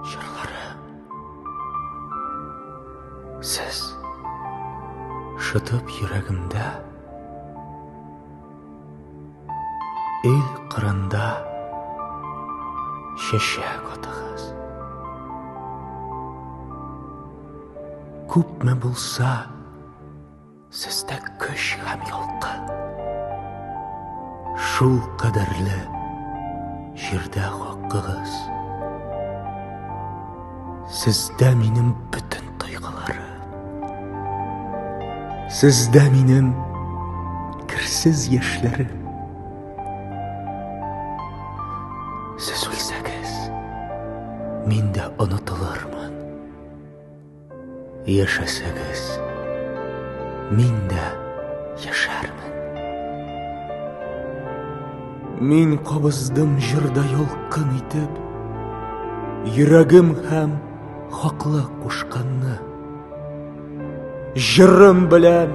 Җырлары. Сез шытып йөрәгемдә Ил кырында чәчәк атыгыз. Күпме булса Сездә көч һәм ялкын. Шул кадәрле җирдә хакыгыз. Сездә минем бөтен тойгыларым. Сездә минем керсез яшьләрем. Сез үлсәгез, мин дә онытылырмын. Яшәсәгез, мин дә яшәрмен. Мин кабыздым җырда ялкын итеп, йөрәгем һәм хаклы кушканны. Җырым белән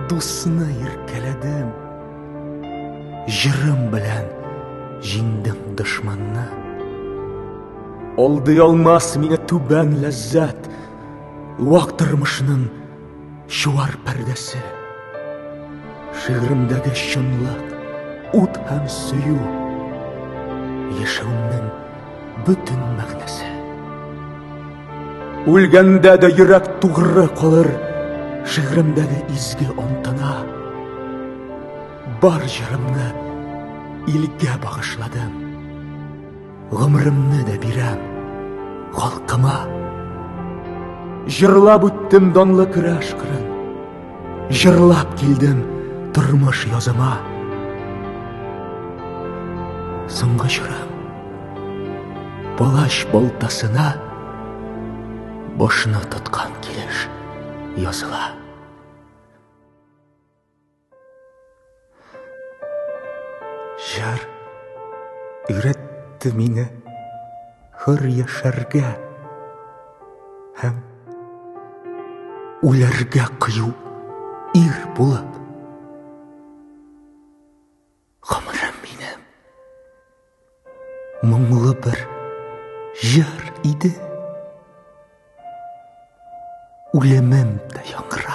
дусны иркәләдем. Җырым белән җиңдем дошманны. Алдый алмас мине түбән ләззәт, Вак тормышның чуар пәрдәсе. Шигъремдәге чынлык, ут һәм сөю, Яшәүнең бөтен мәгънәсе. Үлгәндә дә йөрәк тугры калыр, Шигъремдәге изге антына. Бар җырымны илгә багышладым. Гомеремне дә бирәм халкыма. Җырлап үттем данлы көрәш кырын. Җырлап килдем тормыш языма. Соңгы җырым палач балтасына башны тоткан килеш языла. Җыр өйрәтте мине хөр яшәргә һәм үләргә кыю ир булып. Гомерем минем моңлы бер җыр иде. Үлемем дә яңгырар.